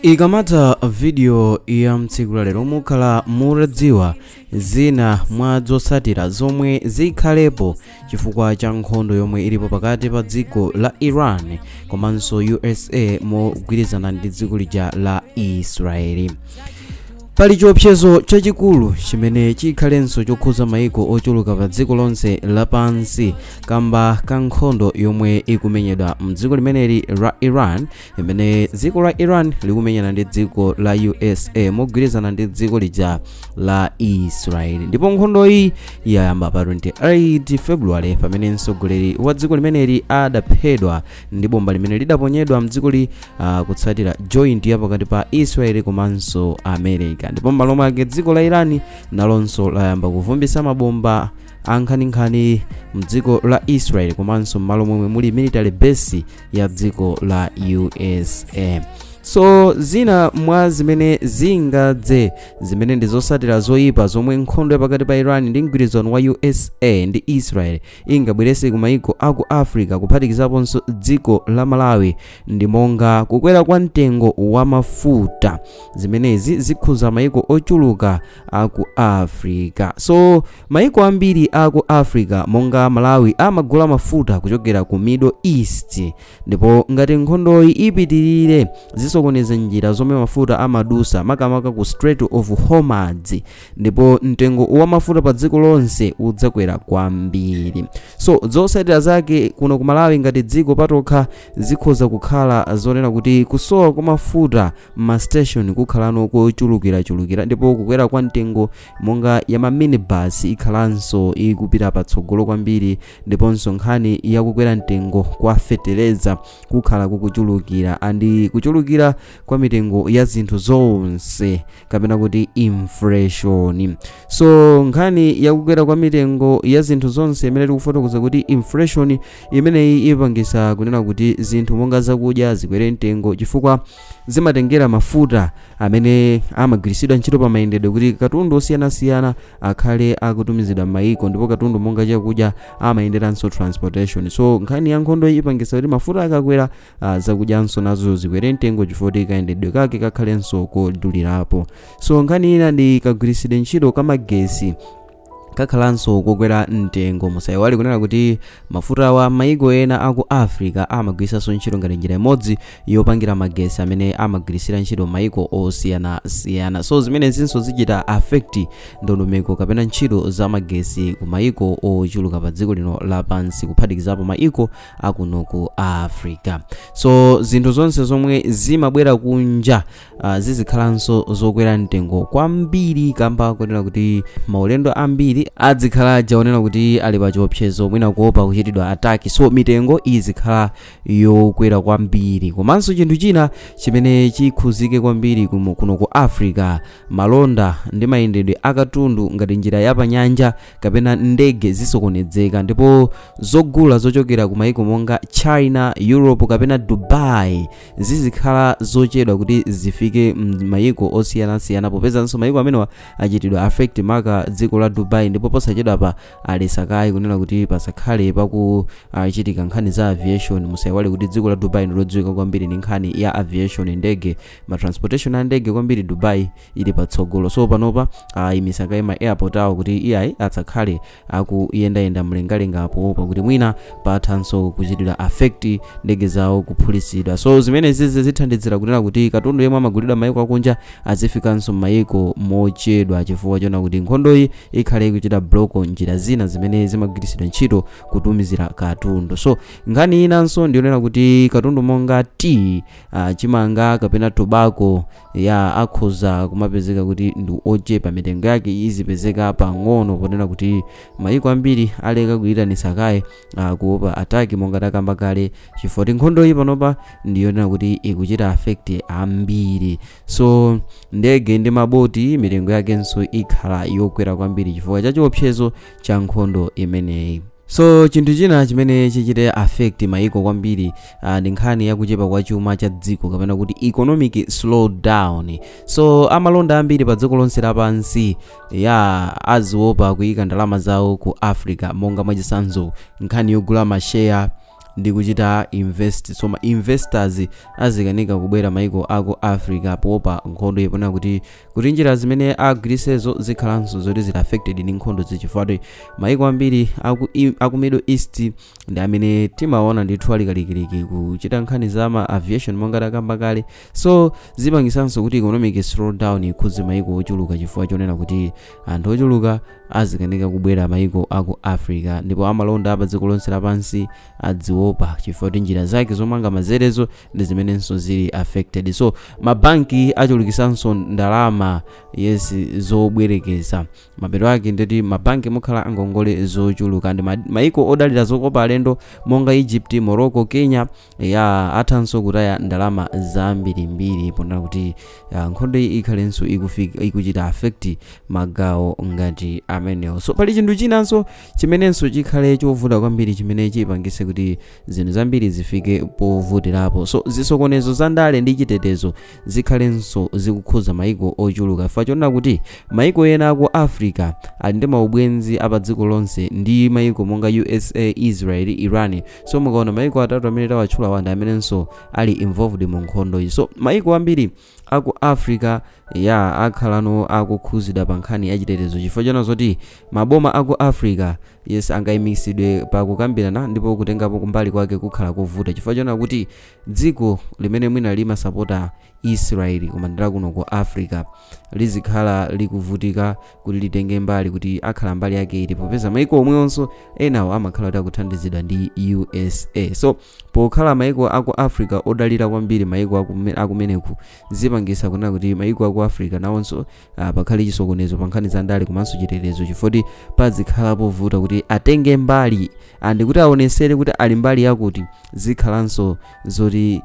Ikamatha video ya mtsiku la lero, mukhala mutadziwa zina mwa zotsatira zomwe zikhalepo chifukwa cha nkhondo yomwe ilipo pakati pa dziko la Iran komanso USA mogwirizana ndi dziko lija la Israeli. Pali chiopsezo chachikulu chimene chikhalenso chokhuza maiko ochuluka pa dziko lonse lapansi kamba ka nkhondo yomwe ikumenyedwa mdziko limeneli la Iran, imene dziko la Iran likumenyana ndi dziko la USA mogwirizana ndi dziko lija la Israeli. Ndipo nkhondoyi yayamba pa 28 February, pamene mtsogoleri wa dziko limeneli adaphedwa ndi bomba limene lidaponyedwa mdzikoli kutsatira joint ya pakati pa Israeli komanso America. Ndipo m'malo mwake, dziko la Iran nalonso layamba kuvumbisa mabomba ankhaninkhani mdziko la Israel komanso m'malo momwe muli military base ya dziko la USA. So zina mwa zimene zingadze, zimene ndi zotsatira zoyipa zomwe nkhondo yapakati pa Iran ndi mgwirizano wa USA ndi Israel ingabweretse ku maiko aku Africa, kuphatikizaponso dziko la Malawi, ndi monga kukwera kwa mtengo wa mafuta. Zimenezi zikhuza maiko ochuluka aku Africa. So maiko ambiri aku Africa monga Malawi amagula mafuta kuchokera ku Middle East, ndipo ngati nkhondoyi ipitirire, zisokoneza njira zomwe mafuta amadusa, makamaka ku Strait of Hormuz, ndipo mtengo wa mafuta pa dziko lonse udzakwera kwambiri. So zotsatira zake kuno ku Malawi ngati dziko patokha zikhoza kukhala zonena kuti kusowa kwa mafuta ma station kukhalano kochulukirachulukira, ndipo kukwera kwa mtengo monga ya ma minibus ikhalanso ikupita patsogolo kwambiri, ndiponso nkhani yakukwera mtengo kwa fetereza kukhala kukuchulukira, and kuchulukira kwa mitengo ya zinthu zonse, kapena kuti inflation. So nkhani yakukwera kwa mitengo ya zinthu zonse imene tikufotokoza kuti inflation, imeneyi ipangisa kunena kuti zinthu monga zakudya zikwere mtengo, chifukwa zimatengera mafuta amene amagwiritsidwa ntchito pa mayendedwe kuti katundu osiyanasiyana akhale akutumizidwa m'mayiko, ndipo katundu monga chakudya amayenderanso transportation. So nkhani ya nkhondo iyi ipangisa kuti mafuta akakwera, zakudyanso nazo zikwere mtengo, chifukwa kuti kayendedwe kake kakhalenso kodulirapo. So nkhani ina ndi kagwiritsidwe ntchito kamagesi kakhalanso kokwera mtengo. Musayiwale kunena kuti mafuta awa maiko ena aku Africa amagwiritsanso ntchito ngati njira imodzi yopangira magesi amene amagwiritsira ntchito maiko osiyanasiyana. So zimenezinso zichita affect ndondomeko kapena ntchito za magesi ku maiko ochuluka pa dziko lino lapansi, kuphatikizapo maiko akuno ku Africa. So zinthu zonse zomwe zimabwera kunja zizikhalanso zokwera mtengo kwambiri, kamba kunena kuti maulendo ambiri adzikhala aja onena kuti ali pa chiopsezo, mwina kuopa kuchitidwa attack. So mitengo izikhala yokwera kwambiri. Komanso chinthu china chimene chikhuzike kwambiri kuno ku Africa, malonda ndi mayendedwe akatundu ngati njira yapanyanja kapena ndege zisokonezeka, ndipo zogula zochokera ku maiko monga China, Europe kapena Dubai zizikhala zochedwa kuti zifike m'mayiko osiyanasiyana, popezanso mayiko amenewa achitidwa affect, maka dziko la Dubai, ndipo posachedwapa alesakayi kunena kuti pasakhale pakuchitika nkhani za aviation. Musayiwale kuti dziko la Dubai ndilodziwika kwambiri ndi nkhani ya aviation, ndege, ma transportation a ndege kwambiri. Dubai ili patsogolo. So panopa ayimisakayi ma airport awo kuti iyayi, atsakhale akuyendayenda mlengalenga poopa kuti mwina pathanso kuchitidwa affect, ndege zawo kuphulitsidwa. So zimene zizi zithandizira kunena kuti katundu yemwe amagulidwa mayiko akunja azifikanso m'mayiko mochedwa, chifukwa chona kuti nkhondoyi ikhale ikuchita block njira zina zimene zimagwiritsidwa ntchito kutumizira katundu. So nkhani inanso ndionera kuti katundu monga tea, chimanga kapena tobacco ya akhoza kumapezeka kuti ndi ochepa, mitengo yake izipezeka pang'ono, ponena kuti mayiko ambiri aleka kuyitanitsa kaye kuopa attack, monga takamba kale, chifukwa kuti nkhondo iyi panopa ndiyonena kuti ikuchita affect ambiri. So ndege ndi maboti mitengo yakenso ikhala yokwera kwambiri chifukwa cha chiopsezo cha nkhondo imeneyi. So chinthu china chimene chichite affect maiko kwambiri ndi nkhani yakuchepa kwa chuma cha dziko, kapena kuti economic slowdown. So amalonda ambiri pa dziko lonse lapansi ya aziopa kuyika ndalama zawo ku Africa, monga mwachitsanzo nkhani yogula masheya Ndi kuchita invest. So ma investors azikanika kubwera maiko aku Africa poopa nkhondo, ipona kuti njira zimene agwirisezo zikhalanso zoti zili affected ndi nkhondo, zichifukwa maiko ambiri aku Middle East ndi amene timaona ndithu ali kalikiliki kuchita nkhani za ma aviation, monga takamba kale. So zipangisanso kuti economic slowdown ikhudze maiko ochuluka, chifukwa chonena kuti anthu ochuluka azikanika kubwera maiko aku Africa, ndipo amalonda apa dziko lonse lapansi adziopa chifukwa kuti njira zake zomanga mazerezo ndi zimenenso zili affected. So mabanki achulukisanso ndalama, yes, zobwerekeza. Mapeto ake nditi mabanki mukhala angongole zochuluka, ndi maiko odalira zokopa alendo monga Egypt, Morocco, Kenya ya athanso kutaya ndalama zambirimbiri, ponena kuti nkhondo iyi ikhalenso ikuchita affect magawo ngati amenewo. So pali chinthu chinanso chimenenso chikhale chovuta kwambiri, chimene chipangise kuti zinthu zambiri zifike povutirapo. So zisokonezo za ndale ndi chitetezo zikhalenso zikukhuza maiko ochuluka, chifukwa chonena kuti maiko ena aku Africa ali ndi maubwenzi apa dziko lonse ndi maiko monga USA, Israel, Iran. So mukaona maiko atatu amene tawatchula wanda amenenso ali involved mu nkhondo iyi. So maiko ambiri aku Africa ya akhalano akukhuzidwa pa nkhani ya chitetezo, chifukwa chona zoti maboma aku Africa, yes, angayimikisidwe pakukambirana, ndipo kutengapo kumbali kwake kukhala kovuta, chifukwa chona kuti dziko limene mwina limasapota Israeli koma ndila kuno ku Africa lizikhala likuvutika kuti litenge mbali, kuti akhala mbali yake iti, popeza maiko omwewonso enawo amakhala kuti akuthandizidwa ndi USA. So pokhala maiko aku Africa odalira kwambiri maiko akumeneku, zipangisa kunena kuti maiko aku Africa nawonso pakhale chisokonezo pa nkhani za ndale komanso chitetezo, chifukwa pazikhala povuta kuti atenge mbali and kuti aonesere kuti ali mbali yakuti, zikhalanso zoti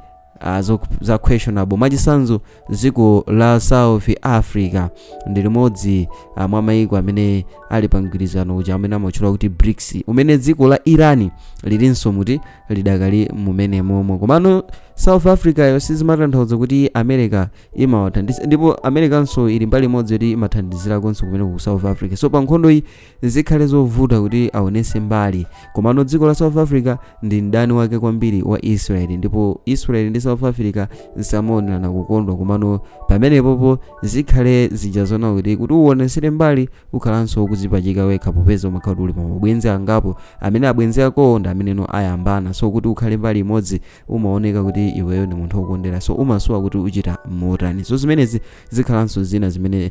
za questionable. Mwachitsanzo, dziko la South Africa ndi limodzi mwa maiko amene ali pa mgwirizano uja amene amatchula kuti BRICS, umene dziko la Iran lilinso muti lidakali mumene momwe. Komano South Africa yo sizimatanthauza kuti America imawathandiza, ndipo Americanso ili mbali imodzi yoti imathandizirakonso kumene ku South Africa. So pa nkhondo iyi zikhale zovuta kuti aonese mbali, komano dziko la South Africa ndi mdani wake kwambiri wa Israel, ndipo Israel ndi South Africa zisamaonerana kukondwa. Komano pamenepopo zikhale zija zona kuti uonesere mbali ukhalanso ukuzipachika wekha, popeza umakhala uli pa mabwenzi angapo amene abwenzi akowo ndi ameneno ayambana. So kuti ukhale mbali imodzi umaoneka kuti iweyo ndi munthu wokondera, so umasowa kuti uchita motani. So zimenezi zikhalanso zina zimene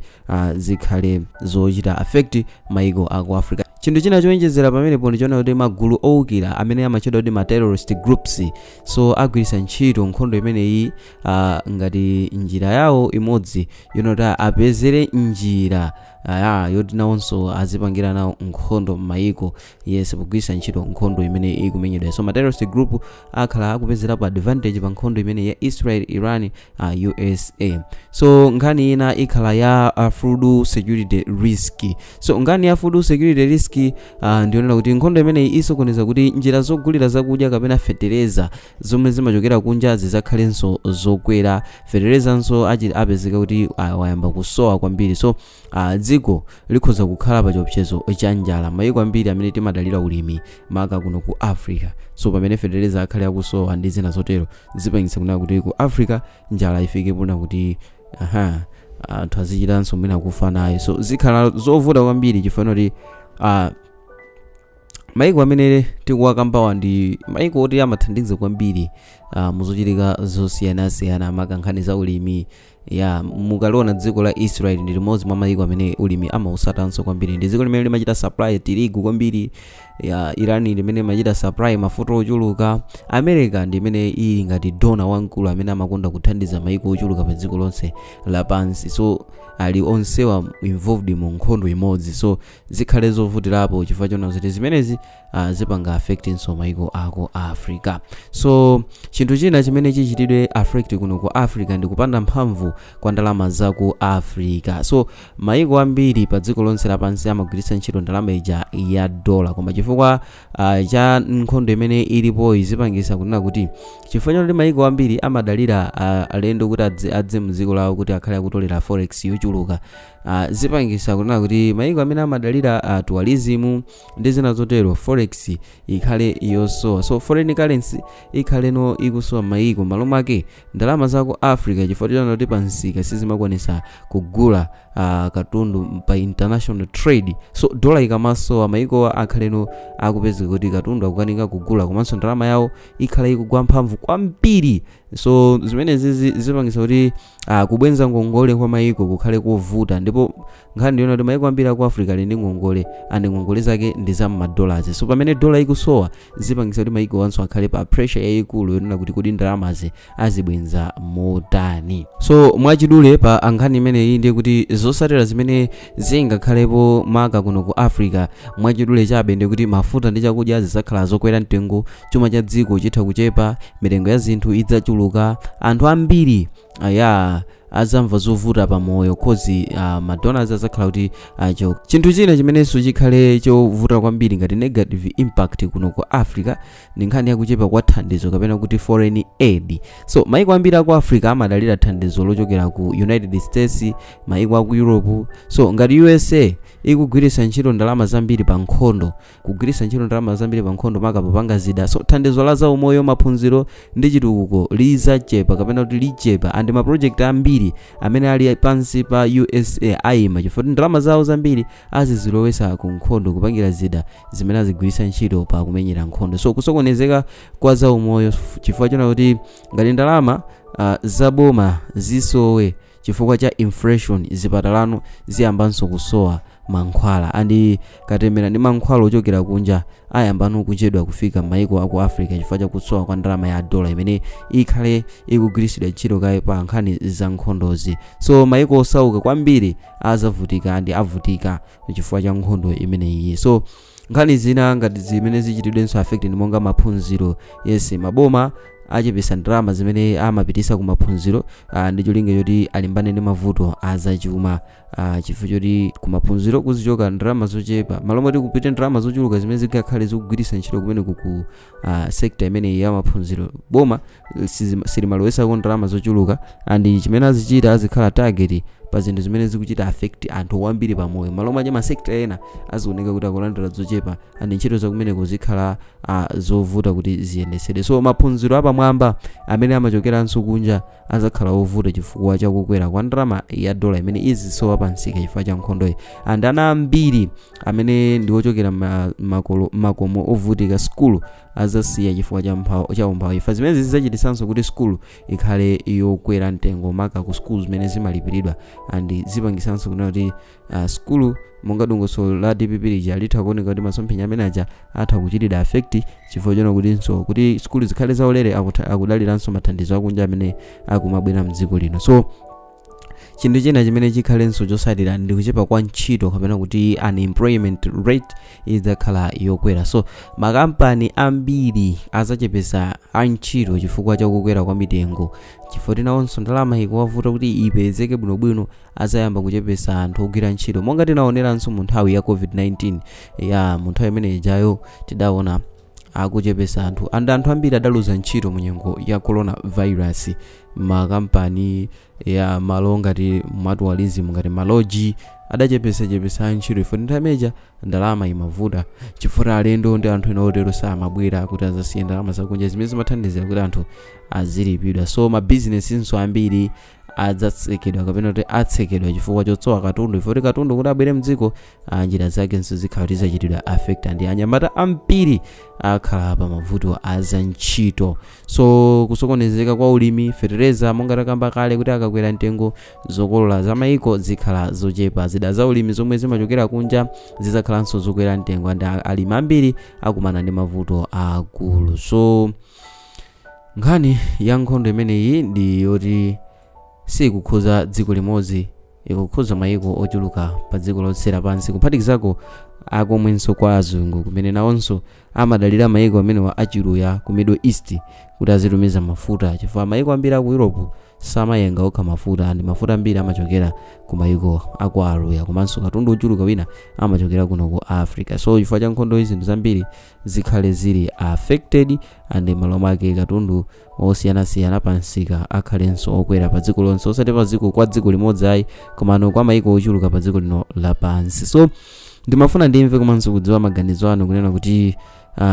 zikhale zochita affect maiko aku Africa. Chinthu china chowonjezera pamenepo ndichoona kuti magulu owukira amene amatchedwa kuti ma terrorist groups, so agwiritsa ntchito nkhondo imeneyi ngati njira yawo imodzi yonoti apezere njira yoti nawonso azipangira nawo nkhondo m'mayiko, yes, pogwiritsa ntchito nkhondo imene ikumenyedwa. So ma terrorist group akhala akupezerapo advantage pa nkhondo imene ya Israel, Iran, USA. So nkhani ina ikhala ya food security risk. So nkhani ya food security risk ndionera kuti nkhondo imeneyi isokoneza kuti njira zogulira zakudya kapena fetereza zomwe zimachokera kunja zidzakhalenso zokwera. Feterezanso apezeka kuti wayamba kusowa kwambiri, so dziko likhoza kukhala pa chiopsezo cha njala, mayiko ambiri amene timadalira ulimi, maka kuno ku Africa. So pamene fetereza akhale akusowa ndi zina zotero, zipangitsa kunena kuti ku Africa njala ifike pona kuti aha, anthu azichitanso mwina kufa nayo. So zikhala zovuta kwambiri, chifukwa kuti maiko amene tikuwakambawa ndi maiko oti amathandiza kwambiri muzochitika zosiyanasiyana, maka nkhani za ulimi. Ya, mukaliona dziko la Israel ndi limodzi mwa maiko amene ulimi amausatanso kwambiri, ndi dziko limene limachita supply tirigu kwambiri. Ya, Iran limene limachita supply mafuta ochuluka. America ndi imene ili ngati donor wamkulu amene amakonda kuthandiza maiko ochuluka pa dziko lonse lapansi. So ali onsewa involved mu nkhondo imodzi, so zikhale zovutirapo chifukwa chona zoti zimenezi zipanga affectinso maiko aku Africa. So chinthu china chimene chichitidwe affect kuno ku Africa ndi kupanda mphamvu kwa ndalama za ku Africa. So maiko ambiri pa dziko lonse lapansi amagwiritsa ntchito ndalama ija ya dola, koma chifukwa cha nkhondo imene ilipo izipangisa kunena kuti, chifukwa choti maiko ambiri amadalira alendo kuti adze mdziko lawo kuti akhale akutolera forex yochuluka. Zipangisa kunena kuti maiko amene amadalira tourism ndi zina zotero, forex ikhale yosowa. So foreign currency ikhaleno ikusowa maiko. Malo mwake ndalama za ku Africa, chifukwa tiona kuti pansika sizimakwanisa kugula katundu pa international trade. So dola ikamasowa, maiko akhaleno akupezeka kuti katundu akukanika kugula, komanso ndalama yawo ikhala ikugwa mphamvu kwambiri. So zimenezi zipangisa kuti kubwenza ngongole kwa maiko kukhale kovuta. Ndipo nkhani ndiona kuti maiko ambiri aku Africa ali ndi ngongole, and ngongole zake ndi za m'madollars. So pamene dola ikusowa, zipangisa kuti maiko wanso akhale pa pressure yayikulu yonena kuti kodi ndalamazi azibwenza motani? So mwachidule pa nkhani imeneyi, ndiye kuti zotsatira zimene zingakhalepo maka kuno ku Africa, mwachidule chabe, ndiye kuti mafuta ndi chakudya zidzakhala zokwera mtengo, chuma cha dziko chitha kuchepa, mitengo ya zinthu idzachuluka, anthu ambiri aya azamva zovuta pamoyo, 'cause madonors azakhala kuti acho. Chinthu china chimenenso chikhale chovuta kwambiri ngati negative impact kuno ku Africa ndi nkhani yakuchepa kwa thandizo, kapena kuti foreign aid. So maiko ambiri aku Africa amadalira thandizo lochokera ku United States, maiko aku Europe. So ngati USA ikugwiritsa ntchito ndalama zambiri pa nkhondo, kugwiritsa ntchito ndalama zambiri pa nkhondo maka popanga zida, so thandizo la zaumoyo, maphunziro ndi chitukuko lizachepa, kapena kuti lichepa, and maproject ambiri amene ali pansi pa USA ayima, chifukwa ndalama zawo zambiri azizilowesa ku nkhondo, kupangira zida zimene azigwiritsa ntchito pa kumenyera nkhondo. So kusokonezeka kwa zaumoyo, chifukwa chona kuti ngati ndalama zaboma zisowe chifukwa cha inflation, zipatalano ziyambanso kusowa mankhwala, and katemera ndi mankhwala ochokera kunja ayambano kuchedwa kufika m'mayiko aku Africa chifukwa cha kusowa kwa ndalama ya dola imene ikhale ikugwiritsidwa ntchito kaye pa nkhani za nkhondozi. So mayiko osauka kwambiri azavutika and avutika chifukwa cha nkhondo imeneyi. So nkhani zina ngati zimene zichitidwenso affect ndi monga maphunziro. Yes, maboma achepesa ndalama zimene amapitisa ku maphunziro ndi cholinga choti alimbane ndi mavuto azachuma, chifukwa choti ku maphunziro kuzichoka ndalama zochepa, malo moti kupite ndalama zochuluka zimene zingakhale zikugwiritsa ntchito kumeneku ku sector imeneyi ya maphunziro. Boma silimalowesako ndalama zochuluka, and chimene azichita, azikhala target pa zinthu zimene zikuchita affect anthu kwambiri pamoyo. Malo mwache ma sector ena azioneka kuti akulandira zochepa, and ntchito zakumeneko zikhala zovuta kuti ziyendesedwe. So maphunziro apamwamba amene amachokeranso kunja azakhala ovuta chifukwa chakukwera kwa ndalama ya dola imene izisowa pansika chifukwa cha nkhondoyi. And ana ambiri amene ndi ochokera makomo ovutika, skulu azasiya chifukwa cha umphawi. Ifa zimene zidzachitisanso kuti skulu ikhale yokwera mtengo, maka ku skulu zimene zimalipiridwa, and zipangisanso kunena kuti skulu monga dongosolo la DPP lija litha kuoneka kuti masomphenya amene aja atha kuchitidwa affect, chifukwa chona kutinso kuti skulu zikhale zaulere akudaliranso mathandizo akunja amene akumabwera mdziko lino. So chinthu china chimene chikhalenso chotsatira ndi kuchepa kwa ntchito, kapena kuti unemployment rate idzakhala yokwera. So makampani ambiri azachepesa antchito chifukwa chakukwera kwa mitengo, chifukwa tinawonso ndalama ikuwavuta kuti ipezeke bwinobwino, azayamba kuchepesa anthu ogwira ntchito, monga tinaoneranso mu nthawi ya COVID-19. Ya, mu nthawi imene ijayo tidaona akuchepesa anthu, and anthu ambiri adaluza ntchito mu nyengo ya coronavirus. Makampani ya malo ngati ma tourism, ngati ma lodge, adachepesachepesa ntchito ifo nthawi imeneja ndalama imavuta, chifukwa alendo ndi anthu ena otero samabwera kuti azasiye ndalama zakunja zimene zimathandizira kuti anthu azilipidwa. So mabizinesinso ambiri adzatsekedwa, kapena kuti atsekedwa, chifukwa chotsowa katundu, ifo kuti katundu kuti abwere mdziko, njira zakenso zikhala kuti zachitidwa affect, and anyamata ambiri akhala pa mavuto azantchito. So kusokonezeka kwa ulimi, fetereza monga takamba kale kuti akakwera mtengo, zokolola za maiko zikhala zochepa, zida za ulimi zomwe zimachokera kunja zidzakhalanso zokwera mtengo, and alimi ambiri akumana ndi mavuto akulu. So nkhani ya nkhondo imeneyi ndi yoti sikukhuza dziko limodzi, ikukhuza mayiko ochuluka pa dziko lonse lapansi, kuphatikizako akomwenso kwa azungu, kumene nawonso amadalira mayiko amenewa achiluya ku Middle East kuti azitumiza mafuta, chifukwa mayiko ambiri aku Europe Samayenga okha mafuta, and mafuta ambiri amachokera ku mayiko aku Aluya, komanso katundu ochuluka wina amachokera kuno ku Africa. So chifukwa cha nkhondo izi, zinthu zambiri zikhale zili affected, and malo mwake katundu osiyanasiyana pa msika akhalenso okwera pa dziko lonse, osati pa dziko kwa dziko limodzi ayi, komano kwa mayiko ochuluka pa dziko lino lapansi. So ndimafuna ndimve komanso kudziwa maganizo anu kunena kuti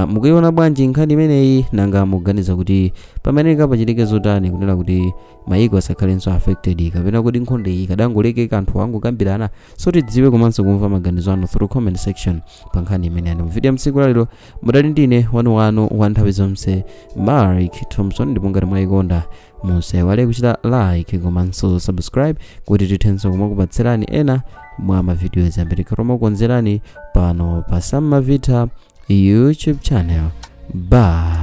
mukuiona bwanji nkhani imeneyi? Nanga mukuganiza kuti pamene kapachitike zotani kunena kuti mayiko asakhalenso affected, kapena kuti nkhondo iyi kadangolekeka, anthu angokambirana? So tidziwe komanso kumva maganizo anu through comment section pa nkhani imeneyi. Mu video mtsiku lalero mudali ndine wanuwanu wa nthawi zonse, Mark Thompson, ndipo ngati mwayikonda, musaiwale kuchita like komanso subscribe kuti tithenso kumakupatsirani ena mwa mavidiyo ambiri tomakukonzerani pano pa Sam Mavita YouTube channel. Bye.